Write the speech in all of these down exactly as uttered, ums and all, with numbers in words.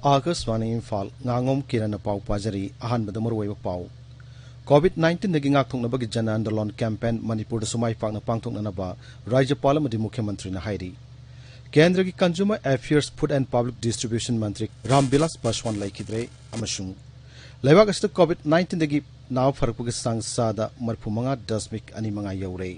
ꯑꯥꯀꯥꯁꯕꯥꯅꯤ ꯏꯝꯐꯥꯜ, ꯉꯥꯉꯣꯝ ꯀꯤꯔꯟꯅ ꯄꯥꯎ ꯄꯥꯖꯔꯤ꯫ ꯑꯍꯥꯟꯕꯗ ꯃꯔꯨꯑꯣꯏꯕ ꯄꯥꯎ꯫ ꯀꯣꯚꯤꯗ ꯅꯥꯏꯟꯇꯤꯟꯗꯒꯤ ꯉꯥꯛꯊꯣꯛꯅꯕꯒꯤ ꯖꯟ ꯑꯟꯗꯣꯂꯟ ꯀꯦꯝꯄꯦꯟ ꯃꯅꯤꯄꯨꯔꯗꯁꯨ ꯃꯥꯏ ꯄꯥꯛꯅ ꯄꯥꯡꯊꯣꯛꯅꯅꯕ ꯔꯥꯖ꯭ꯌꯄꯥꯜ ꯑꯃꯗꯤ ꯃꯨꯈ꯭ꯌ ꯃꯟꯇ꯭ꯔꯤꯅ ꯍꯥꯏꯔꯤ꯫ ꯀꯦꯟꯗ꯭ꯔꯒꯤ Consumer Affairs, Food and Public Distribution Mantri Ram villas ꯄꯥꯁꯋꯥꯟ ꯂꯩꯈꯤꯗ꯭ꯔꯦ ꯑꯃꯁꯨꯡ ꯂꯩꯕꯥꯛ ꯑꯁꯤꯗ ꯀꯣꯚꯤꯗ ꯅꯥꯏꯟꯇꯤꯟꯗꯒꯤ ꯅꯥꯕ ꯐꯔꯛꯄꯒꯤ ꯆꯥꯡ ꯆꯥꯗ ꯃꯔꯤꯐꯨ ꯃꯉꯥ ꯗꯁꯃꯤꯛ ꯑꯅꯤ ꯃꯉꯥ ꯌꯧꯔꯦ꯫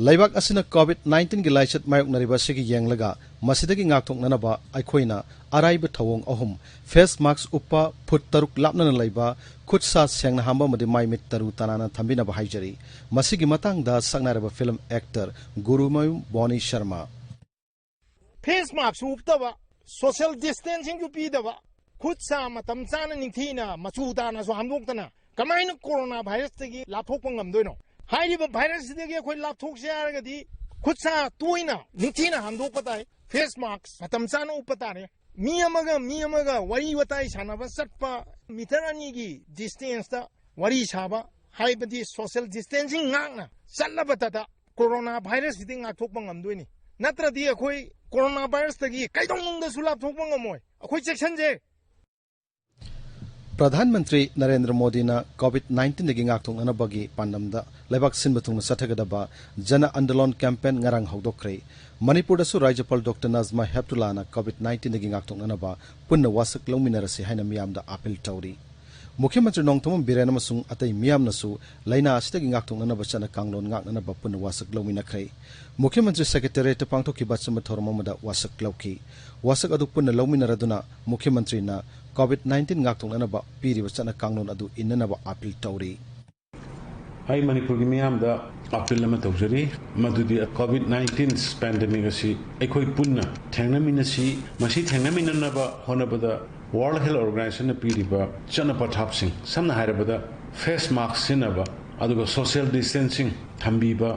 ꯂꯩꯕꯥꯛ ꯑꯁꯤꯅ ꯀꯣꯚꯤꯗ ꯅꯥꯏꯟꯇꯤꯟꯒꯤ ꯂꯥꯏꯆꯠ ꯃꯥꯌꯣꯛꯅꯔꯤꯕ ꯑꯁꯤꯒꯤ ꯌꯦꯡꯂꯒ, ꯃꯁꯤꯗꯒꯤ ꯉꯥꯛꯊꯣꯛꯅꯅꯕ ꯑꯩꯈꯣꯏꯅ ꯑꯔꯥꯏꯕ ꯊꯧꯑꯣꯡ ꯑꯍꯨꯝ: ꯐꯦꯁ ꯃꯥꯁꯛ ꯎꯞꯄ, ꯐꯨꯠ ꯇꯔꯨꯛ ꯂꯥꯞꯅꯅ ꯂꯩꯕ, ꯈꯨꯠ ꯁꯥ ꯁꯦꯡꯅ ꯍꯥꯝꯕ ꯑꯃꯗꯤ ꯃꯥꯏ ꯃꯤꯠ ꯇꯔꯨ ꯇꯅꯥꯟꯅ ꯊꯝꯕꯤꯅꯕ ꯍꯥꯏꯖꯔꯤ꯫ ꯃꯁꯤꯒꯤ ꯃꯇꯥꯡꯗ ꯁꯛꯅꯥꯏꯔꯕ film actor Gurumayum Boni Sharma. Face ꯃꯥꯁꯛꯁꯨ ꯎꯞꯇꯕ, ꯁꯣꯁꯤꯌꯦꯜ ꯗꯤꯁꯇꯦꯟꯁꯤꯡꯁꯨ ꯄꯤꯗꯕ, ꯈꯨꯠ ꯁꯥ ꯃꯇꯝ ꯆꯥꯅ ꯅꯤꯡꯊꯤꯅ ꯃꯆꯨ ꯇꯥꯅꯁꯨ ꯍꯥꯝꯗꯣꯛꯇꯅ ꯀꯃꯥꯏꯅ ꯀꯣꯔꯣꯅꯥ ꯚꯥꯏꯔꯁꯇꯒꯤ ꯂꯥꯞꯊꯣꯛꯄ ꯉꯝꯗꯣꯏꯅꯣ? ꯍꯥꯏꯔꯤꯕ ꯚꯥꯏꯔꯁꯁꯤꯗꯒꯤ ꯑꯩꯈꯣꯏ ꯂꯥꯞꯊꯣꯛꯁꯦ ꯍꯥꯏꯔꯒꯗꯤ ꯈꯨꯠ ꯁꯥ ꯇꯣꯏꯅ ꯅꯤꯡꯊꯤꯅ ꯍꯥꯝꯗꯣꯛꯄ ꯇꯥꯏ, ꯐꯦꯁ ꯃꯥꯁꯛ ꯃꯇꯝ ꯆꯥꯅ ꯎꯞꯄ ꯇꯥꯔꯦ꯫ ꯃꯤ ꯑꯃꯒ ꯃꯤ ꯑꯃꯒ ꯋꯥꯔꯤ ꯋꯥꯇꯥꯏ ꯁꯥꯟꯅꯕ ꯆꯠꯄ, ꯃꯤꯇꯔ ꯑꯅꯤꯒꯤ ꯗꯤꯁꯇꯦꯟꯁꯇ ꯋꯥꯔꯤ ꯁꯥꯕ, ꯍꯥꯏꯕꯗꯤ ꯁꯣꯁꯤꯌꯦꯜ ꯗꯤꯁꯇꯦꯟꯁꯤꯡ ꯉꯥꯛꯅ ꯆꯠꯂꯕꯗꯇ ꯀꯣꯔꯣꯅꯥ ꯚꯥꯏꯔꯁꯁꯤꯗꯤ ꯉꯥꯛꯊꯣꯛꯄ ꯉꯝꯗꯣꯏꯅꯤ꯫ ꯅꯠꯇ꯭ꯔꯗꯤ ꯑꯩꯈꯣꯏ ꯀꯣꯔꯣꯅꯥ ꯚꯥꯏꯔꯁꯇꯒꯤ ꯀꯩꯗꯧꯅꯨꯡꯗꯁꯨ ꯂꯥꯞꯊꯣꯛꯄ ꯉꯝꯃꯣꯏ꯫ ꯑꯩꯈꯣꯏ ꯆꯦꯛꯁꯟꯁꯦ꯫ ꯄ꯭ꯔꯙꯥꯟ ꯃꯟꯇ꯭ꯔꯤ ꯅꯔꯦꯟꯗ꯭ꯔ ꯃꯣꯗꯤꯅ ꯀꯣꯚꯤꯗ ꯅꯥꯏꯟꯇꯤꯟꯗꯒꯤ ꯉꯥꯛꯊꯣꯛꯅꯅꯕꯒꯤ ꯄꯥꯟꯗꯝꯗ ꯂꯩꯕꯥꯛ ꯁꯤꯟꯕ ꯊꯨꯡꯅ ꯆꯠꯊꯒꯗꯕ ꯖꯅ ꯑꯟꯗꯣꯂꯟ ꯀꯦꯝꯄꯦꯟ ꯉꯔꯥꯡ ꯍꯧꯗꯣꯛꯈ꯭ꯔꯦ꯫ ꯃꯅꯤꯄꯨꯔꯗꯁꯨ ꯔꯥꯖ꯭ꯌꯄꯥꯜ ꯗꯣꯛꯇꯔ ꯅꯖꯃꯥ ꯍꯦꯞꯇꯨꯂꯥꯅ ꯀꯣꯚꯤꯗ ꯅꯥꯏꯟꯇꯤꯟꯗꯒꯤ ꯉꯥꯛꯊꯣꯛꯅꯅꯕ ꯄꯨꯟꯅ ꯋꯥꯁꯛ ꯂꯧꯃꯤꯟꯅꯔꯁꯤ ꯍꯥꯏꯅ ꯃꯤꯌꯥꯝꯗ ꯑꯥꯄꯤꯜ ꯇꯧꯔꯤ꯫ ꯃꯨꯈ꯭ꯌ ꯃꯟꯇ꯭ꯔꯤ ꯅꯣꯡꯊꯣꯝꯕꯝ ꯕꯤꯔꯦꯟ ꯑꯃꯁꯨꯡ ꯑꯇꯩ ꯃꯤꯌꯥꯝꯅꯁꯨ ꯂꯥꯏꯅꯥ ꯑꯁꯤꯗꯒꯤ ꯉꯥꯛꯊꯣꯛꯅꯅꯕ ꯆꯠꯅ ꯀꯥꯡꯂꯣꯟ ꯉꯥꯛꯅꯅꯕ ꯄꯨꯟꯅ ꯋꯥꯁꯛ ꯂꯧꯃꯤꯟꯅꯈ꯭ꯔꯦ꯫ ꯃꯨꯈ꯭ꯌ ꯃꯟꯇ꯭ꯔꯤ ꯁꯦꯀ꯭ꯔꯦꯇꯦꯔꯤꯌꯦꯠꯇ ꯄꯥꯡꯊꯣꯛꯈꯤꯕ ꯑꯆꯝꯕ ꯊꯧꯔꯝ ꯑꯃꯗ ꯋꯥꯁꯛ ꯂꯧꯈꯤ꯫ ꯋꯥꯁꯛ ꯑꯗꯨ ꯄꯨꯟꯅ ꯂꯧꯃꯤꯟꯅꯔꯗꯨꯅ ꯃꯨꯈ꯭ꯌ ꯃꯟꯇ꯭ꯔꯤꯅ ꯀꯣꯚꯤꯗ ꯅꯥꯏꯟꯇꯤꯟ ꯉꯥꯛꯊꯣꯛꯅꯅꯕ ꯄꯤꯔꯤꯕ ꯆꯠꯅ ꯀꯥꯡꯂꯣꯟ ꯑꯗꯨ ꯏꯟꯅꯅꯕ ꯑꯥꯄꯤꯜ ꯇꯧꯔꯤ꯫ ꯑꯩ ꯃꯅꯤꯄꯨꯔꯒꯤ ꯃꯤꯌꯥꯝꯗ ꯑꯥꯄꯤꯜ ꯑꯃ ꯇꯧꯖꯔꯤ, ꯃꯗꯨꯗꯤ ꯀꯣꯚꯤꯗ ꯅꯥꯏꯟꯇꯤꯟ ꯄꯦꯟꯗꯦꯃꯤꯛ ꯑꯁꯤ ꯑꯩꯈꯣꯏ ꯄꯨꯟꯅ ꯊꯦꯡꯅꯃꯤꯟꯅꯁꯤ꯫ ꯃꯁꯤ ꯊꯦꯡꯅꯃꯤꯟꯅꯅꯕ ꯍꯣꯠꯅꯕꯗ ꯋꯥꯔꯜꯗ ꯍꯦꯜꯊ ꯑꯣꯔꯒꯅꯥꯏꯖꯦꯁꯟꯅ ꯄꯤꯔꯤꯕ ꯆꯠꯅ ꯄꯊꯥꯞꯁꯤꯡ, ꯁꯝꯅ ꯍꯥꯏꯔꯕꯗ ꯐꯦꯁ ꯃꯥꯁꯛ ꯁꯤꯖꯤꯟꯅꯕ, ꯑꯗꯨꯒ ꯁꯣꯁꯤꯌꯦꯜ ꯗꯤꯁꯇꯦꯟꯁꯤꯡ ꯊꯝꯕꯤꯕ,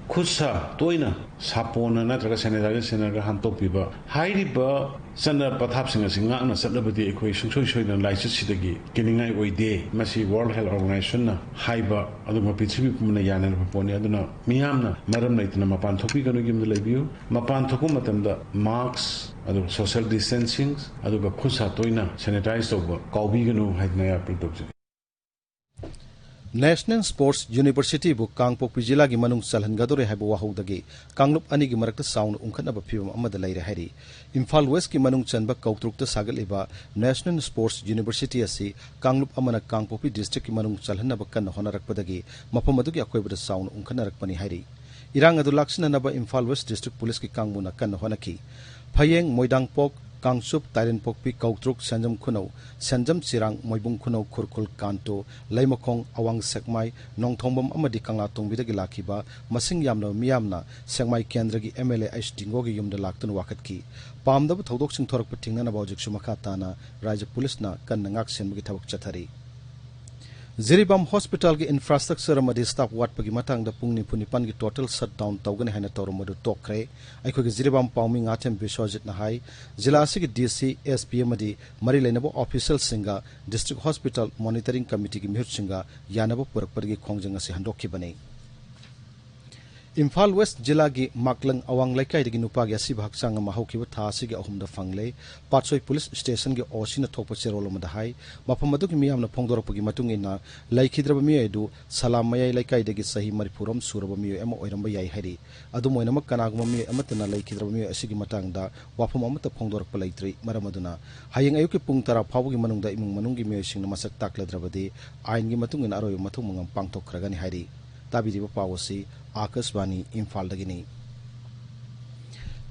ꯈꯨꯠ ꯁꯥ ꯇꯣꯏꯅ ꯁꯥꯄꯣꯟꯅ ꯅꯠꯇ꯭ꯔꯒ ꯁꯦꯅꯤꯇꯥꯏꯖꯔ ꯁꯤꯖꯤꯟꯅꯔꯒ ꯍꯥꯟꯗꯣꯛꯄꯤꯕ ꯍꯥꯏꯔꯤꯕ ꯆꯠꯅ ꯄꯊꯥꯞꯁꯤꯡ ꯑꯁꯤ ꯉꯥꯛꯅ ꯆꯠꯂꯕꯗꯤ ꯑꯩꯈꯣꯏ ꯁꯨꯡꯁꯣꯏ ꯁꯣꯏꯗꯅ ꯂꯥꯏꯆꯠꯁꯤꯗꯒꯤ ꯀꯤꯅꯤꯡꯉꯥꯏ ꯑꯣꯏꯗꯦ꯫ ꯃꯁꯤ World Health Organizationꯅ ꯍꯥꯏꯕ ꯑꯗꯨꯒꯨꯝꯕ ꯄ꯭ꯔꯤꯊꯤꯕꯤ ꯄꯨꯝꯕꯅ ꯌꯥꯅꯔꯕ ꯄꯣꯠꯅꯤ꯫ ꯑꯗꯨꯅ ꯃꯤꯌꯥꯝꯅ ꯃꯔꯝ ꯂꯩꯇꯅ ꯃꯄꯥꯟ ꯊꯣꯛꯄꯤꯒꯅꯨ, ꯌꯨꯝꯗ ꯂꯩꯕꯤꯌꯨ꯫ ꯃꯄꯥꯟ ꯊꯣꯛꯄ ꯃꯇꯝꯗ mask, ꯑꯗꯨꯒ social distancing, ꯑꯗꯨꯒ ꯈꯨꯠ ꯁꯥ ꯇꯣꯏꯅ ꯁꯦꯅꯤꯇꯥꯏꯖ ꯇꯧꯕ ꯀꯥꯎꯕꯤꯒꯅꯨ ꯍꯥꯏꯗꯅ ꯑꯩ ꯑꯥꯄꯤꯜ ꯇꯧꯖꯔꯤ꯫ National Sports Universityꯕꯨ ꯀꯥꯡꯄꯣꯛꯄꯤ ꯖꯤꯂꯥꯒꯤ ꯃꯅꯨꯡ ꯆꯜꯍꯟꯒꯗꯧꯔꯦ ꯍꯥꯏꯕ ꯋꯥꯍꯧꯗꯒꯤ ꯀꯥꯡꯂꯨꯞ ꯑꯅꯤꯒꯤ ꯃꯔꯛꯇ ꯆꯥꯎꯅ ꯎꯪꯈꯠꯅꯕ ꯐꯤꯕꯝ ꯑꯃꯗ ꯂꯩꯔꯦ ꯍꯥꯏꯔꯤ꯫ ꯏꯝꯐꯥꯜ Westꯀꯤ ꯃꯅꯨꯡ ꯆꯟꯕ ꯀꯧꯇ꯭ꯔꯨꯛꯇ ꯁꯥꯒꯠꯂꯤꯕ National Sports University ꯑꯁꯤ ꯀꯥꯡꯂꯨꯞ ꯑꯃꯅ ꯀꯥꯡꯄꯣꯛꯄꯤ districtꯀꯤ ꯃꯅꯨꯡ ꯆꯜꯍꯟꯅꯕ ꯀꯟꯅ ꯍꯣꯠꯅꯔꯛꯄꯗꯒꯤ ꯃꯐꯝ ꯑꯗꯨꯒꯤ ꯑꯀꯣꯏꯕꯗ ꯆꯥꯎꯅ ꯎꯪꯈꯠꯅꯔꯛꯄꯅꯤ ꯍꯥꯏꯔꯤ꯫ ꯏꯔꯥꯡ ꯑꯗꯨ ꯂꯥꯛꯁꯤꯟꯅꯅꯕ ꯏꯝꯐꯥꯜ West District Policeꯀꯤ ꯀꯥꯡꯕꯨꯅ ꯀꯟꯅ ꯍꯣꯠꯅꯈꯤ꯫ ꯐꯌꯦꯡ, ꯃꯣꯏꯗꯥꯡꯄꯣꯛ, ꯀꯥꯡꯆꯨꯞ, ꯇꯥꯏꯔꯦꯟꯄꯣꯛꯄꯤ, ꯀꯧꯇ꯭ꯔꯨꯛ, ꯁꯦꯟꯖꯝ ꯈꯨꯅꯧ, ꯁꯦꯟꯖꯝ ꯆꯤꯔꯥꯡ, ꯃꯣꯏꯕꯨꯡ ꯈꯨꯅꯧ, ꯈꯨꯔꯈꯨꯜ, ꯀꯥꯟꯇꯣ, ꯂꯩꯃꯈꯣꯡ, ꯑꯋꯥꯡ ꯁꯦꯛꯃꯥꯏ, ꯅꯣꯡꯊꯣꯡꯕꯝ ꯑꯃꯗꯤ ꯀꯪꯂꯥꯇꯣꯡꯕꯤꯗꯒꯤ ꯂꯥꯛꯈꯤꯕ ꯃꯁꯤꯡ ꯌꯥꯝꯂꯕ ꯃꯤꯌꯥꯝꯅ ꯁꯦꯛꯃꯥꯏ ꯀꯦꯟꯗ꯭ꯔꯒꯤ MLA ꯑꯩꯆ ꯗꯤꯡꯒꯣꯒꯤ ꯌꯨꯝꯗ ꯂꯥꯛꯇꯨꯅ ꯋꯥꯀꯠꯈꯤ꯫ ꯄꯥꯝꯗꯕ ꯊꯧꯗꯣꯛꯁꯤꯡ ꯊꯣꯔꯛꯄ ꯊꯤꯡꯅꯅꯕ ꯍꯧꯖꯤꯛꯁꯨ ꯃꯈꯥ ꯇꯥꯅ ꯔꯥꯖ꯭ꯌ ꯄꯨꯂꯤꯁꯅ ꯀꯟꯅ ꯉꯥꯛ ꯁꯦꯟꯕꯒꯤ ꯊꯕꯛ ꯆꯠꯊꯔꯤ꯫ ꯖꯤꯔꯤꯕꯥꯝ ꯍꯣꯁꯄꯤꯇꯥꯜꯒꯤ infrastructure ꯑꯃꯗꯤ staff ꯋꯥꯠꯄꯒꯤ ꯃꯇꯥꯡꯗ ꯄꯨꯡ ꯅꯤꯐꯨ ꯅꯤꯄꯥꯟꯒꯤ total shutdown ꯇꯧꯒꯅꯤ ꯍꯥꯏꯅ ꯇꯧꯔꯝꯕꯗꯨ ꯇꯣꯛꯈ꯭ꯔꯦ꯫ ꯑꯩꯈꯣꯏꯒꯤ ꯖꯤꯔꯤꯕꯥꯝ ꯄꯥꯎꯃꯤ ꯉꯥꯊꯦꯝ ꯕꯤꯁ꯭ꯋꯖꯤꯠꯅ ꯍꯥꯏ, ꯖꯤꯂꯥ ꯑꯁꯤꯒꯤ DC, SP ꯑꯃꯗꯤ ꯃꯔꯤ ꯂꯩꯅꯕ officialꯁꯤꯡꯒ District Hospital Monitoring Committeeꯒꯤ ꯃꯤꯍꯨꯠꯁꯤꯡꯒ ꯌꯥꯅꯕ ꯄꯨꯔꯛꯄꯗꯒꯤ ꯈꯣꯡꯖꯪ ꯑꯁꯤ ꯍꯟꯗꯣꯛꯈꯤꯕꯅꯤ꯫ ꯏꯝꯐꯥꯜ West ꯖꯤꯂꯥꯒꯤ ꯃꯥꯛꯂꯪ ꯑꯋꯥꯡ ꯂꯩꯀꯥꯏꯗꯒꯤ ꯅꯨꯄꯥꯒꯤ ꯑꯁꯤꯕ ꯍꯛꯆꯥꯡ ꯑꯃ ꯍꯧꯈꯤꯕ ꯊꯥ ꯑꯁꯤꯒꯤ ꯑꯍꯨꯝꯗ ꯐꯪꯂꯦ꯫ ꯄꯥꯠꯁꯣꯏ ꯄꯨꯂꯤꯁ ꯁ꯭ꯇꯦꯁꯟꯒꯤ OCꯅ ꯊꯣꯛꯄ ꯆꯦꯔꯣꯜ ꯑꯃꯗ ꯍꯥꯏ, ꯃꯐꯝ ꯑꯗꯨꯒꯤ ꯃꯤꯌꯥꯝꯅ ꯐꯣꯡꯗꯣꯔꯛꯄꯒꯤ ꯃꯇꯨꯡ ꯏꯟꯅ, ꯂꯩꯈꯤꯗ꯭ꯔꯕ ꯃꯤꯑꯣꯏ ꯑꯗꯨ ꯁꯂꯥꯝ ꯃꯌꯥꯏ ꯂꯩꯀꯥꯏꯗꯒꯤ ꯆꯍꯤ ꯃꯔꯤꯐꯨ ꯔꯣꯝ ꯁꯨꯔꯕ ꯃꯤꯑꯣꯏ ꯑꯃ ꯑꯣꯏꯔꯝꯕ ꯌꯥꯏ ꯍꯥꯏꯔꯤ꯫ ꯑꯗꯨꯝ ꯑꯣꯏꯅꯃꯛ, ꯀꯅꯥꯒꯨꯝꯕ ꯃꯤꯑꯣꯏ ꯑꯃꯠꯇꯅ ꯂꯩꯈꯤꯗ꯭ꯔꯕ ꯃꯤꯑꯣꯏ ꯑꯁꯤꯒꯤ ꯃꯇꯥꯡꯗ ꯋꯥꯐꯝ ꯑꯃꯠꯇ ꯐꯣꯡꯗꯣꯔꯛꯄ ꯂꯩꯇ꯭ꯔꯤ꯫ ꯃꯔꯝ ꯑꯗꯨꯅ, ꯍꯌꯦꯡ ꯑꯌꯨꯛꯀꯤ ꯄꯨꯡ ꯇꯔꯥ ꯐꯥꯎꯕꯒꯤ ꯃꯅꯨꯡꯗ ꯏꯃꯨꯡ ꯃꯅꯨꯡꯒꯤ ꯃꯤꯑꯣꯏꯁꯤꯡꯅ ꯃꯁꯛ ꯇꯥꯛꯂꯗ꯭ꯔꯕꯗꯤ, ꯑꯥꯏꯟꯒꯤ ꯃꯇꯨꯡ ꯏꯟꯅ ꯑꯔꯣꯏꯕ ꯃꯊꯧ ꯃꯉꯝ ꯄꯥꯡꯊꯣꯛꯈ꯭ꯔꯒꯅꯤ ꯍꯥꯏꯔꯤ꯫ ꯇꯥꯕꯤꯔꯤꯕ ꯄꯥꯎ ꯑꯁꯤ ꯑꯥꯀꯥꯁꯕꯥꯅꯤ ꯏꯝꯐꯥꯜꯗꯒꯤꯅꯤ꯫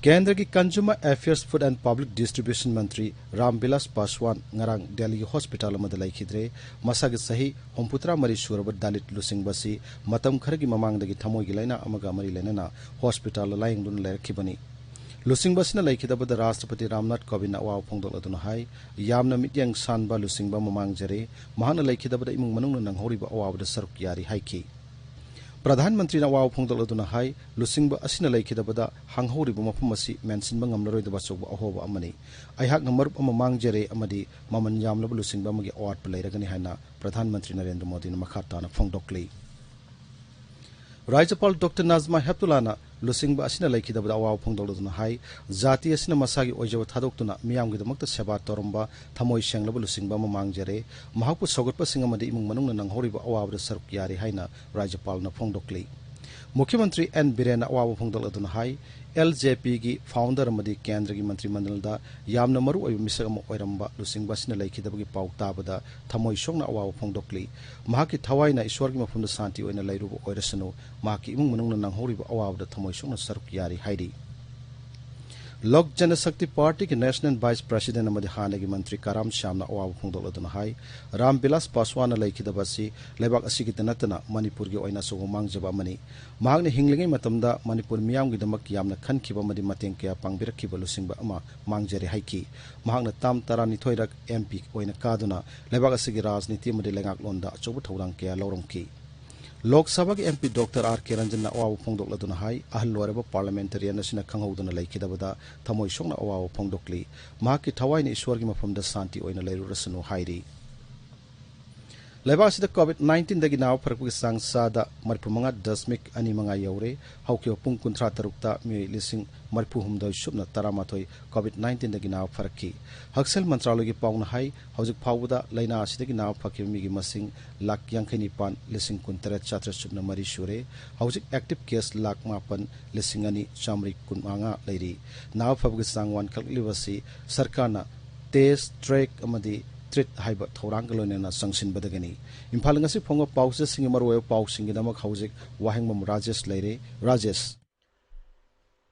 ꯀꯦꯟꯗ꯭ꯔꯒꯤ Consumer Affairs, Food and Public Distribution Mantri Ram villas ꯄꯥꯁꯋꯥꯟ ꯉꯔꯥꯡ ꯗꯦꯜꯂꯤꯒꯤ ꯍꯣꯁꯄꯤꯇꯥꯜ ꯑꯃꯗ ꯂꯩꯈꯤꯗ꯭ꯔꯦ꯫ ꯃꯁꯥꯒꯤ ꯆꯍꯤ ꯍꯨꯝꯐꯨꯇꯔꯥ ꯃꯔꯤ ꯁꯨꯔꯕ ꯗꯥꯂꯤꯠ ꯂꯨꯆꯤꯡꯕ ꯑꯁꯤ ꯃꯇꯝ ꯈꯔꯒꯤ ꯃꯃꯥꯡꯗꯒꯤ ꯊꯃꯣꯏꯒꯤ ꯂꯥꯏꯅꯥ ꯑꯃꯒ ꯃꯔꯤ ꯂꯩꯅꯅ ꯍꯣꯁꯄꯤꯇꯥꯜꯗ ꯂꯥꯌꯦꯡꯗꯨꯅ ꯂꯩꯔꯛꯈꯤꯕꯅꯤ꯫ ꯂꯨꯆꯤꯡꯕ ꯑꯁꯤꯅ ꯂꯩꯈꯤꯗꯕꯗ ꯔꯥꯁꯇ꯭ꯔꯄꯇꯤ ꯔꯥꯝꯅꯥꯊ ꯀꯣꯕꯤꯟꯗꯅ ꯑꯋꯥꯕ ꯐꯣꯡꯗꯣꯛꯂꯗꯨꯅ ꯍꯥꯏ, ꯌꯥꯝꯅ ꯃꯤꯠꯌꯦꯡ ꯁꯥꯟꯕ ꯂꯨꯆꯤꯡꯕ ꯑꯃ ꯃꯥꯡꯖꯔꯦ꯫ ꯃꯍꯥꯛꯅ ꯂꯩꯈꯤꯗꯕꯗ ꯏꯃꯨꯡ ꯃꯅꯨꯡꯅ ꯅꯪꯍꯧꯔꯤꯕ ꯑꯋꯥꯕꯗ ꯁꯔꯨꯛ ꯌꯥꯔꯤ ꯍꯥꯏꯈꯤ꯫ ꯄ꯭ꯔꯙꯥꯟ ꯃꯟꯇ꯭ꯔꯤꯅ ꯑꯋꯥꯕ ꯐꯣꯡꯗꯣꯛꯂꯗꯨꯅ ꯍꯥꯏ, ꯂꯨꯆꯤꯡꯕ ꯑꯁꯤꯅ ꯂꯩꯈꯤꯗꯕꯗ ꯍꯥꯡꯍꯧꯔꯤꯕ ꯃꯐꯝ ꯑꯁꯤ ꯃꯦꯟꯁꯤꯟꯕ ꯉꯝꯂꯔꯣꯏꯗꯕ ꯑꯆꯧꯕ ꯑꯍꯣꯕ ꯑꯃꯅꯤ꯫ ꯑꯩꯍꯥꯛꯅ ꯃꯔꯨꯞ ꯑꯃ ꯃꯥꯡꯖꯔꯦ ꯑꯃꯗꯤ ꯃꯃꯜ ꯌꯥꯝꯂꯕ ꯂꯨꯆꯤꯡꯕ ꯑꯃꯒꯤ ꯑꯋꯥꯠꯄ ꯂꯩꯔꯒꯅꯤ ꯍꯥꯏꯅ ꯄ꯭ꯔꯙꯥꯟ ꯃꯟꯇ꯭ꯔꯤ ꯅꯔꯦꯟꯗ꯭ꯔ ꯃꯣꯗꯤꯅ ꯃꯈꯥ ꯇꯥꯅ ꯐꯣꯡꯗꯣꯛꯂꯤ꯫ ꯔꯥꯖ꯭ꯌꯄꯥꯜ ꯗꯣꯛꯇꯔ ꯅꯥꯖꯃꯥ ꯍꯦꯞꯇꯨꯂꯥꯅ ꯂꯨꯆꯤꯡꯕ ꯑꯁꯤꯅ ꯂꯩꯈꯤꯗꯕꯗ ꯑꯋꯥꯕ ꯐꯣꯡꯗꯣꯛꯂꯗꯨꯅ ꯍꯥꯏ, ꯖꯥꯇꯤ ꯑꯁꯤꯅ ꯃꯁꯥꯒꯤ ꯑꯣꯏꯖꯕ ꯊꯥꯗꯣꯛꯇꯨꯅ ꯃꯤꯌꯥꯝꯒꯤꯗꯃꯛꯇ ꯁꯦꯕꯥ ꯇꯧꯔꯝꯕ ꯊꯃꯣꯏ ꯁꯦꯡꯂꯕ ꯂꯨꯆꯤꯡꯕ ꯑꯃ ꯃꯥꯡꯖꯔꯦ꯫ ꯃꯍꯥꯛꯄꯨ ꯁꯧꯒꯠꯄꯁꯤꯡ ꯑꯃꯗꯤ ꯏꯃꯨꯡ ꯃꯅꯨꯡꯅ ꯅꯪꯍꯧꯔꯤꯕ ꯑꯋꯥꯕꯗ ꯁꯔꯨꯛ ꯌꯥꯔꯤ ꯍꯥꯏꯅ ꯔꯥꯖ꯭ꯌꯄꯥꯜꯅ ꯐꯣꯡꯗꯣꯛꯂꯤ꯫ ꯃꯨꯈ꯭ꯌ ꯃꯟꯇ꯭ꯔꯤ ꯑꯦꯟ ꯕꯤꯔꯦꯟꯅ ꯑꯋꯥꯕ ꯐꯣꯡꯗꯣꯛꯂꯗꯨꯅ ꯍꯥꯏ, ꯑꯦꯜ ꯖꯦ ꯄꯤꯒꯤ ꯐꯥꯎꯟꯗꯔ ꯑꯃꯗꯤ ꯀꯦꯟꯗ꯭ꯔꯒꯤ ꯃꯟꯇ꯭ꯔꯤ ꯃꯟꯗꯜꯗ ꯌꯥꯝꯅ ꯃꯔꯨ ꯑꯣꯏꯕ ꯃꯤꯁꯛ ꯑꯃ ꯑꯣꯏꯔꯝꯕ ꯂꯨꯆꯤꯡꯕ ꯑꯁꯤꯅ ꯂꯩꯈꯤꯗꯕꯒꯤ ꯄꯥꯎ ꯇꯥꯕꯗ ꯊꯃꯣꯏ ꯁꯣꯛꯅ ꯑꯋꯥꯕ ꯐꯣꯡꯗꯣꯛꯂꯤ꯫ ꯃꯍꯥꯛꯀꯤ ꯊꯋꯥꯏꯅ ꯏꯁ꯭ꯋꯔꯒꯤ ꯃꯐꯝꯗ ꯁꯥꯟꯇꯤ ꯑꯣꯏꯅ ꯂꯩꯔꯨꯕ ꯑꯣꯏꯔꯁꯅꯨ, ꯃꯍꯥꯛꯀꯤ ꯏꯃꯨꯡ ꯃꯅꯨꯡꯅ ꯅꯪꯍꯧꯔꯤꯕ ꯑꯋꯥꯕꯗ ꯊꯃꯣꯏ ꯁꯣꯛꯅ ꯁꯔꯨꯛ ꯌꯥꯔꯤ ꯍꯥꯏꯔꯤ꯫ ꯂꯣꯛ ꯖꯅꯁꯛꯇꯤ ꯄꯥꯔꯇꯤꯒꯤ ꯅꯦꯁꯅꯦꯜ ꯚꯥꯏꯁ ꯄ꯭ꯔꯦꯁꯤꯗꯦꯟ ꯑꯃꯗꯤ ꯍꯥꯟꯅꯒꯤ ꯃꯟꯇ꯭ꯔꯤ ꯀꯔꯥꯝ ꯁ꯭ꯌꯥꯝꯅ ꯑꯋꯥꯕ ꯐꯣꯡꯗꯣꯛꯂꯗꯨꯅ ꯍꯥꯏ, ꯔꯥꯝ ꯕꯤꯂꯥꯁ ꯄꯥꯁꯋꯥꯟꯅ ꯂꯩꯈꯤꯗꯕ ꯑꯁꯤ ꯂꯩꯕꯥꯛ ꯑꯁꯤꯒꯤꯗ ꯅꯠꯇꯅ ꯃꯅꯤꯄꯨꯔꯒꯤ ꯑꯣꯏꯅ ꯑꯆꯧꯕ ꯃꯥꯡꯖꯕ ꯑꯃꯅꯤ꯫ ꯃꯍꯥꯛꯅ ꯍꯤꯡꯂꯤꯉꯩ ꯃꯇꯝꯗ ꯃꯅꯤꯄꯨꯔ ꯃꯤꯌꯥꯝꯒꯤꯗꯃꯛ ꯌꯥꯝꯅ ꯈꯟꯈꯤꯕ ꯑꯃꯗꯤ ꯃꯇꯦꯡ ꯀꯌꯥ ꯄꯥꯡꯕꯤꯔꯛꯈꯤꯕ ꯂꯨꯆꯤꯡꯕ ꯑꯃ ꯃꯥꯡꯖꯔꯦ ꯍꯥꯏꯈꯤ꯫ ꯃꯍꯥꯛꯅ ꯇꯥꯝ ꯇꯔꯥꯅꯤꯊꯣꯏꯔꯛ ꯑꯦꯝ ꯄꯤ ꯑꯣꯏꯅ ꯀꯥꯗꯨꯅ ꯂꯩꯕꯥꯛ ꯑꯁꯤꯒꯤ ꯔꯥꯖꯅꯤꯇꯤ ꯑꯃꯗꯤ ꯂꯩꯉꯥꯛꯂꯣꯟꯗ ꯑꯆꯧꯕ ꯊꯧꯗꯥꯡ ꯀꯌꯥ ꯂꯧꯔꯝꯈꯤ꯫ ꯂꯣꯛ ꯁꯚꯥꯒꯤ ꯑꯦꯝ ꯄꯤ ꯗꯣꯛꯇꯔ ꯑꯥꯔ ꯀꯦ ꯔꯟꯖꯟꯅ ꯑꯋꯥꯕ ꯐꯣꯡꯗꯣꯛꯂꯗꯨꯅ ꯍꯥꯏ, ꯑꯍꯜ ꯑꯣꯏꯔꯕ ꯄꯥꯔꯂꯤꯌꯥꯃꯦꯟꯇꯔꯤꯌꯟ ꯑꯁꯤꯅ ꯈꯪꯍꯧꯗꯅ ꯂꯩꯈꯤꯗꯕꯗ ꯊꯃꯣꯏ ꯁꯣꯛꯅ ꯑꯋꯥꯕ ꯐꯣꯡꯗꯣꯛꯂꯤ꯫ ꯃꯍꯥꯛꯀꯤ ꯊꯋꯥꯏꯅ ꯏꯁ꯭ꯋꯔꯒꯤ ꯃꯐꯝꯗ ꯁꯥꯟꯇꯤ ꯑꯣꯏꯅ ꯂꯩꯔꯨꯔꯁꯅꯨ ꯍꯥꯏꯔꯤ꯫ ꯂꯩꯕꯥꯛ ꯑꯁꯤꯗ ꯀꯣꯚꯤꯗ ꯅꯥꯏꯟꯇꯤꯟꯗꯒꯤ ꯅꯥꯕ ꯐꯔꯛꯄꯒꯤ ꯆꯥꯡ ꯆꯥꯗ ꯃꯔꯤꯐꯨ ꯃꯉꯥ ꯗꯁꯃꯤꯛ ꯑꯅꯤ ꯃꯉꯥ ꯌꯧꯔꯦ꯫ ꯍꯧꯈꯤꯕ ꯄꯨꯡ ꯀꯨꯟꯊ꯭ꯔꯥ ꯇꯔꯨꯛꯇ ꯃꯤꯑꯣꯏ ꯂꯤꯁꯤꯡ ꯃꯔꯤꯐꯨ ꯍꯨꯝꯗꯣꯏ ꯁꯨꯞꯅ ꯇꯔꯥꯃꯥꯊꯣꯏ ꯀꯣꯚꯤꯗ ꯅꯥꯏꯟꯇꯤꯟꯗꯒꯤ ꯅꯥꯕ ꯐꯔꯛꯈꯤ꯫ ꯍꯛꯁꯦꯜ ꯃꯟꯇ꯭ꯔꯥꯂꯌꯒꯤ ꯄꯥꯎꯅ ꯍꯥꯏ, ꯍꯧꯖꯤꯛ ꯐꯥꯎꯕꯗ ꯂꯥꯏꯅꯥ ꯑꯁꯤꯗꯒꯤ ꯅꯥꯕ ꯐꯈꯤꯕ ꯃꯤꯒꯤ ꯃꯁꯤꯡ ꯂꯥꯈ ꯌꯥꯡꯈꯩ ꯅꯤꯄꯥꯟ ꯂꯤꯁꯤꯡ ꯀꯨꯟꯇꯔꯦꯠ ꯆꯥꯇ꯭ꯔꯦꯠ ꯁꯨꯞꯅ ꯃꯔꯤ ꯁꯨꯔꯦ꯫ ꯍꯧꯖꯤꯛ ꯑꯦꯛꯇꯤꯚ ꯀꯦꯁ ꯂꯥꯈ ꯃꯥꯄꯟ ꯂꯤꯁꯤꯡ ꯑꯅꯤ ꯆꯥꯃꯔꯤ ꯀꯨꯟꯃꯉꯥ ꯂꯩꯔꯤ꯫ ꯅꯥꯕ ꯐꯕꯒꯤ ꯆꯥꯡ ꯋꯥꯡꯈꯠꯂꯛꯂꯤꯕ ꯑꯁꯤ ꯁꯔꯀꯥꯔꯅ ꯇꯦꯁ, ꯇ꯭ꯔꯦꯛ ꯑꯃꯗꯤ ꯇ꯭ꯔꯤꯠ ꯍꯥꯏꯕ ꯊꯧꯔꯥꯡꯒ ꯂꯣꯏꯅꯅ ꯆꯪꯁꯤꯟꯕꯗꯒꯤꯅꯤ꯫ ꯏꯝꯐꯥꯜꯗ ꯉꯁꯤ ꯐꯣꯡꯕ ꯄꯥꯎꯆꯦꯁꯤꯡꯒꯤ ꯃꯔꯨꯑꯣꯏꯕ ꯄꯥꯎꯁꯤꯡꯒꯤꯗꯃꯛ ꯍꯧꯖꯤꯛ ꯋꯥꯍꯦꯡꯕꯝ ꯔꯥꯖꯦꯁ ꯂꯩꯔꯦ꯫ ꯔꯥꯖꯦꯁ꯫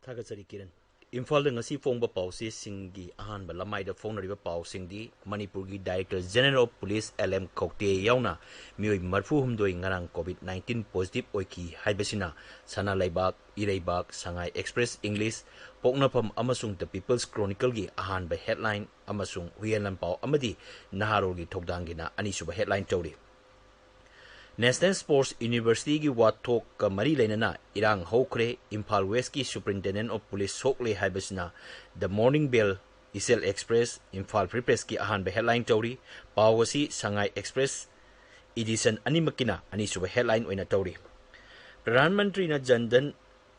ꯊꯥꯒꯠꯆꯔꯤ ꯀꯤꯔꯟ꯫ ꯏꯝꯐꯥꯜꯗ ꯉꯁꯤ ꯐꯣꯡꯕ ꯄꯥꯎꯆꯦꯁꯤꯡꯒꯤ ꯑꯍꯥꯟꯕ ꯂꯃꯥꯏꯗ ꯐꯣꯡꯅꯔꯤꯕ ꯄꯥꯎꯁꯤꯡꯗꯤ ꯃꯅꯤꯄꯨꯔꯒꯤ Director General of Police L M Khaute ꯌꯥꯎꯅ ꯃꯤꯑꯣꯏ ꯃꯔꯤꯐꯨ ꯍꯨꯝꯗꯣꯏ ꯉꯔꯥꯡ ꯀꯣꯚꯤꯗ ꯅꯥꯏꯟꯇꯤꯟ ꯄꯣꯖꯤꯇꯤꯚ ꯑꯣꯏꯈꯤ ꯍꯥꯏꯕꯁꯤꯅ ꯁꯅꯥ ꯂꯩꯕꯥꯛ, ꯏꯔꯩꯕꯥꯛ, ꯁꯉꯥꯏ ꯑꯦꯛꯁꯄ꯭ꯔꯦꯁ ꯏꯪꯂꯤꯁ, ꯄꯣꯛꯅꯐꯝ ꯑꯃꯁꯨꯡ ꯗ ꯄꯤꯄꯜꯁ ꯀ꯭ꯔꯣꯅꯤꯀꯜꯒꯤ ꯑꯍꯥꯟꯕ ꯍꯦꯗꯂꯥꯏꯟ ꯑꯃꯁꯨꯡ ꯍꯨꯏꯌꯦꯟ ꯂꯟꯄꯥꯎ ꯑꯃꯗꯤ ꯅꯍꯥꯔꯣꯜꯒꯤ ꯊꯧꯗꯥꯡꯒꯤꯅ ꯑꯅꯤꯁꯨꯕ ꯍꯦꯗꯂꯥꯏꯟ ꯇꯧꯔꯤ꯫ National Sports Universityꯒꯤ ꯋꯥꯊꯣꯛꯀ ꯃꯔꯤ ꯂꯩꯅꯅ ꯏꯔꯥꯡ ꯍꯧꯈ꯭ꯔꯦ, ꯏꯝꯐꯥꯜ Westꯀꯤ Superintendent of Police ꯁꯣꯛꯂꯦ ꯍꯥꯏꯕꯁꯤꯅ The Morning Bell, Ichil Express, Imphal Free Pressꯀꯤ ꯑꯍꯥꯟꯕ headline ꯇꯧꯔꯤ꯫ ꯄꯥꯎ ꯑꯁꯤ Sangai Express edition ꯑꯅꯤꯃꯛꯀꯤꯅ ꯑꯅꯤꯁꯨꯕ headline ꯑꯣꯏꯅ ꯇꯧꯔꯤ꯫ ꯄ꯭ꯔꯙꯥꯟ ꯃꯟꯇ꯭ꯔꯤꯅ ꯖꯟ ꯙꯟ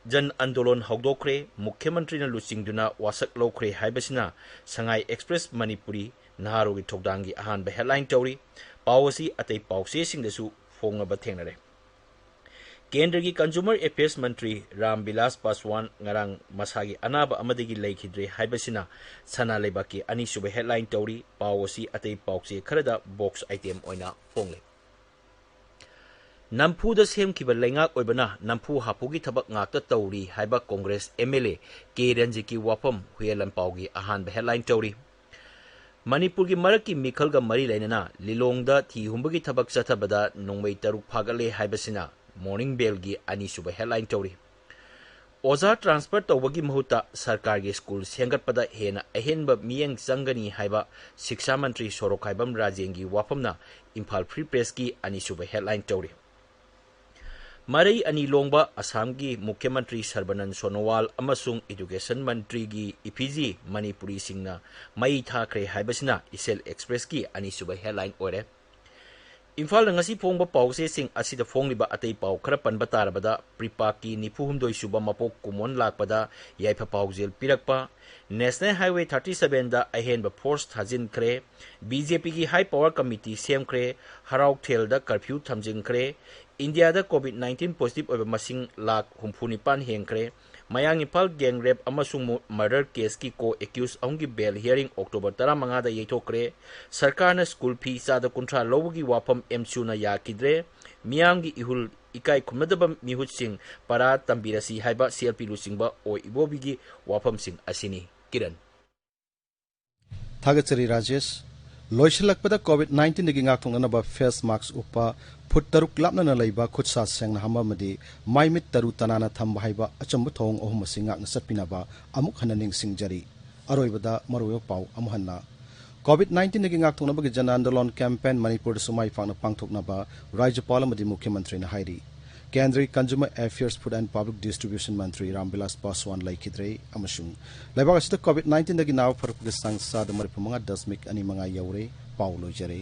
ꯖꯟ ꯑꯟꯗꯣꯂꯟ ꯍꯧꯗꯣꯛꯈ꯭ꯔꯦ, ꯃꯨꯈ꯭ꯌ ꯃꯟꯇ꯭ꯔꯤꯅ ꯂꯨꯆꯤꯡꯗꯨꯅ ꯋꯥꯁꯛ ꯂꯧꯈ꯭ꯔꯦ ꯍꯥꯏꯕꯁꯤꯅ Sangai Express ꯃꯅꯤꯄꯨꯔꯤ ꯅꯍꯥꯔꯣꯜꯒꯤ ꯊꯧꯗꯥꯡꯒꯤ ꯑꯍꯥꯟꯕ headline ꯇꯧꯔꯤ꯫ ꯄꯥꯎ ꯑꯁꯤ ꯑꯇꯩ ꯄꯥꯎꯆꯦꯁꯤꯡꯗꯁꯨ ꯐꯣꯡꯅꯕ ꯊꯦꯡꯅꯔꯦ꯫ ꯀꯦꯟꯗ꯭ꯔꯒꯤ Consumer Affairs ꯃꯟꯇ꯭ꯔꯤ ꯔꯥꯝ ꯕꯤꯂꯥꯁ ꯄꯥꯁꯋꯥꯟ ꯉꯔꯥꯡ ꯃꯁꯥꯒꯤ ꯑꯅꯥꯕ ꯑꯃꯗꯒꯤ ꯂꯩꯈꯤꯗ꯭ꯔꯦ ꯍꯥꯏꯕꯁꯤꯅ ꯁꯅꯥ ꯂꯩꯕꯥꯛꯀꯤ ꯑꯅꯤꯁꯨꯕ headline ꯇꯧꯔꯤ꯫ ꯄꯥꯎ ꯑꯁꯤ ꯑꯇꯩ ꯄꯥꯎꯆꯦ ꯈꯔꯗ box item ꯑꯣꯏꯅ ꯐꯣꯡꯂꯤ꯫ ꯅꯝꯐꯨꯗ ꯁꯦꯝꯈꯤꯕ ꯂꯩꯉꯥꯛ ꯑꯣꯏꯕꯅ ꯅꯝꯐꯨ ꯍꯥꯐꯨꯒꯤ ꯊꯕꯛ ꯉꯥꯛꯇ ꯇꯧꯔꯤ ꯍꯥꯏꯕ Congress MLA ꯀꯦ ꯔꯟꯖꯤꯠꯀꯤ ꯋꯥꯐꯝ ꯍꯨꯏꯌꯦꯟ ꯂꯥꯟꯄꯥꯎꯒꯤ ꯑꯍꯥꯟꯕ headline ꯇꯧꯔꯤ꯫ ꯃꯅꯤꯄꯨꯔꯒꯤ ꯃꯔꯛꯀꯤ ꯃꯤꯈꯜꯒ ꯃꯔꯤ ꯂꯩꯅꯅ ꯂꯤꯂꯣꯡꯗ ꯊꯤ ꯍꯨꯝꯕꯒꯤ ꯊꯕꯛ ꯆꯠꯊꯕꯗ ꯅꯣꯡꯃꯩ ꯇꯔꯨꯛ ꯐꯥꯒꯠꯂꯦ ꯍꯥꯏꯕꯁꯤꯅ Morning Bellꯒꯤ ꯑꯅꯤꯁꯨꯕ headline ꯇꯧꯔꯤ꯫ ꯑꯣꯖꯥ transfer ꯇꯧꯕꯒꯤ ꯃꯍꯨꯠꯇ ꯁꯔꯀꯥꯔꯒꯤ ꯁ꯭ꯀꯨꯜ ꯁꯦꯝꯒꯠꯄꯗ ꯍꯦꯟꯅ ꯑꯍꯦꯟꯕ ꯃꯤꯠꯌꯦꯡ ꯆꯪꯒꯅꯤ ꯍꯥꯏꯕ ꯁꯤꯛꯁꯥ ꯃꯟꯇ꯭ꯔꯤ ꯁꯣꯔꯣꯛꯈꯥꯏꯕꯝ ꯔꯥꯖꯦꯟꯒꯤ ꯋꯥꯐꯝꯅ ꯏꯝꯐꯥꯜ Free Pressꯀꯤ ꯑꯅꯤꯁꯨꯕ headline ꯇꯧꯔꯤ꯫ ꯃꯔꯩ ꯑꯅꯤ ꯂꯣꯡꯕ ꯑꯁꯥꯝꯒꯤ ꯃꯨꯈ꯭ꯌ ꯃꯟꯇ꯭ꯔꯤ ꯁꯔꯕꯥꯅꯟ ꯁꯣꯅꯣꯋꯥꯜ ꯑꯃꯁꯨꯡ Education ꯃꯟꯇ꯭ꯔꯤꯒꯤ effigy ꯃꯅꯤꯄꯨꯔꯤꯁꯤꯡꯅ ꯃꯩ ꯊꯥꯈ꯭ꯔꯦ ꯍꯥꯏꯕꯁꯤꯅ Ichil Expressꯀꯤ ꯑꯅꯤꯁꯨꯕ headline ꯑꯣꯏꯔꯦ꯫ ꯏꯝꯐꯥꯜꯗ ꯉꯁꯤ ꯐꯣꯡꯕ ꯄꯥꯎꯆꯦꯁꯤꯡ ꯑꯁꯤꯗ ꯐꯣꯡꯂꯤꯕ ꯑꯇꯩ ꯄꯥꯎ ꯈꯔ ꯄꯟꯕ ꯇꯥꯔꯕꯗ, ꯄ꯭ꯔꯤꯄꯥꯛꯀꯤ ꯅꯤꯐꯨ ꯍꯨꯝꯗꯣꯏ ꯁꯨꯕ ꯃꯄꯣꯛ ꯀꯨꯝꯑꯣꯟ ꯂꯥꯛꯄꯗ ꯌꯥꯏꯐ ꯄꯥꯎꯖꯦꯜ ꯄꯤꯔꯛꯄ, National Highway thirty sevenꯗ ꯑꯍꯦꯟꯕ force ꯊꯥꯖꯤꯟꯈ꯭ꯔꯦ, BJPꯒꯤ high power committee ꯁꯦꯝꯈ꯭ꯔꯦ, ꯍꯔꯥꯎꯊꯦꯜꯗ curfew ꯊꯝꯖꯤꯟꯈ꯭ꯔꯦ, ꯏꯟꯗꯤꯌꯥꯗ COVID nineteen positive ꯑꯣꯏꯕ ꯃꯁꯤꯡ ꯂꯥꯈ ꯍꯨꯝꯐꯨ ꯅꯤꯄꯥꯟ ꯍꯦꯟꯈ꯭ꯔꯦ, ꯃꯌꯥꯡ ꯏꯝꯐꯥꯜ gang rape ꯑꯃꯁꯨꯡ ꯃꯨ-, murder caseꯀꯤ co-accused ꯑꯍꯨꯝꯒꯤ bail hearing October ꯇꯔꯥꯃꯉꯥꯗ ꯌꯩꯊꯣꯛꯈ꯭ꯔꯦ꯫ ꯁꯔꯀꯥꯔꯅ ꯁ꯭ꯀꯨꯜ ꯐꯤ ꯆꯥꯗ ꯀꯨꯟꯊ꯭ꯔꯥ ꯂꯧꯕꯒꯤ ꯋꯥꯐꯝ MSUꯅ ꯌꯥꯈꯤꯗ꯭ꯔꯦ꯫ ꯃꯤꯌꯥꯝꯒꯤ ꯏꯍꯨꯜ ꯏꯀꯥꯏ ꯈꯨꯝꯅꯗꯕ ꯃꯤꯍꯨꯠꯁꯤꯡ ꯄꯔꯥ ꯇꯝꯕꯤꯔꯁꯤ ꯍꯥꯏꯕ CLP ꯂꯨꯆꯤꯡꯕ ꯑꯣꯏ ꯏꯕꯣꯕꯤꯒꯤ ꯋꯥꯐꯝꯁꯤꯡ ꯑꯁꯤꯅꯤ꯫ ꯀꯤꯔꯟ꯫ ꯊꯥꯒꯠꯆꯔꯤ ꯔꯥꯖꯦꯁ꯫ ꯂꯣꯏꯁꯤꯜꯂꯛꯄꯗ COVID nineteenꯗꯒꯤ ꯉꯥꯛꯊꯣꯛꯅꯅꯕ face mask ꯎꯞꯄ, ꯐꯨꯠ ꯇꯔꯨꯛ ꯂꯥꯞꯅꯅ ꯂꯩꯕ, ꯈꯨꯠ ꯁꯥ ꯁꯦꯡꯅ ꯍꯥꯝꯕ ꯑꯃꯗꯤ ꯃꯥꯏ ꯃꯤꯠ ꯇꯔꯨ ꯇꯅꯥꯟꯅ ꯊꯝꯕ ꯍꯥꯏꯕ ꯑꯆꯝꯕ ꯊꯧꯑꯣꯡ ꯑꯍꯨꯝ ꯑꯁꯤ ꯉꯥꯛꯅ ꯆꯠꯄꯤꯅꯕ ꯑꯃꯨꯛ ꯍꯟꯅ ꯅꯤꯡꯁꯤꯡꯖꯔꯤ꯫ ꯑꯔꯣꯏꯕꯗ ꯃꯔꯨꯑꯣꯏꯕ ꯄꯥꯎ ꯑꯃꯨꯛ ꯍꯟꯅ꯫ ꯀꯣꯚꯤꯗ ꯅꯥꯏꯟꯇꯤꯟꯗꯒꯤ ꯉꯥꯛꯊꯣꯛꯅꯕꯒꯤ ꯖꯟ ꯑꯟꯗꯣꯂꯣꯟ ꯀꯦꯝꯄꯦꯟ ꯃꯅꯤꯄꯨꯔꯗꯁꯨ ꯃꯥꯏ ꯄꯥꯛꯅ ꯄꯥꯡꯊꯣꯛꯅꯕ ꯔꯥꯖ꯭ꯌꯄꯥꯜ ꯑꯃꯗꯤ ꯃꯨꯈ꯭ꯌ ꯃꯟꯇ꯭ꯔꯤꯅ ꯍꯥꯏꯔꯤ꯫ ꯀꯦꯟꯗ꯭ꯔꯒꯤ Consumer Affairs, Food and Public Distribution ꯃꯟꯇ꯭ꯔꯤ ꯔꯥꯝꯕꯤꯂꯥꯁ ꯄꯥꯁꯋꯥꯟ ꯂꯩꯈꯤꯗ꯭ꯔꯦ ꯑꯃꯁꯨꯡ ꯂꯩꯕꯥꯛ ꯑꯁꯤꯗ ꯀꯣꯚꯤꯗ ꯅꯥꯏꯟꯇꯤꯟꯗꯒꯤ ꯅꯥꯕ ꯐꯔꯛꯄꯒꯤ ꯆꯥꯡ ꯆꯥꯗ ꯃꯔꯤꯐꯨ ꯃꯉꯥ ꯗꯁꯃꯤꯛ ꯑꯅꯤ ꯃꯉꯥ ꯌꯧꯔꯦ꯫ ꯄꯥꯎ ꯂꯣꯏꯖꯔꯦ꯫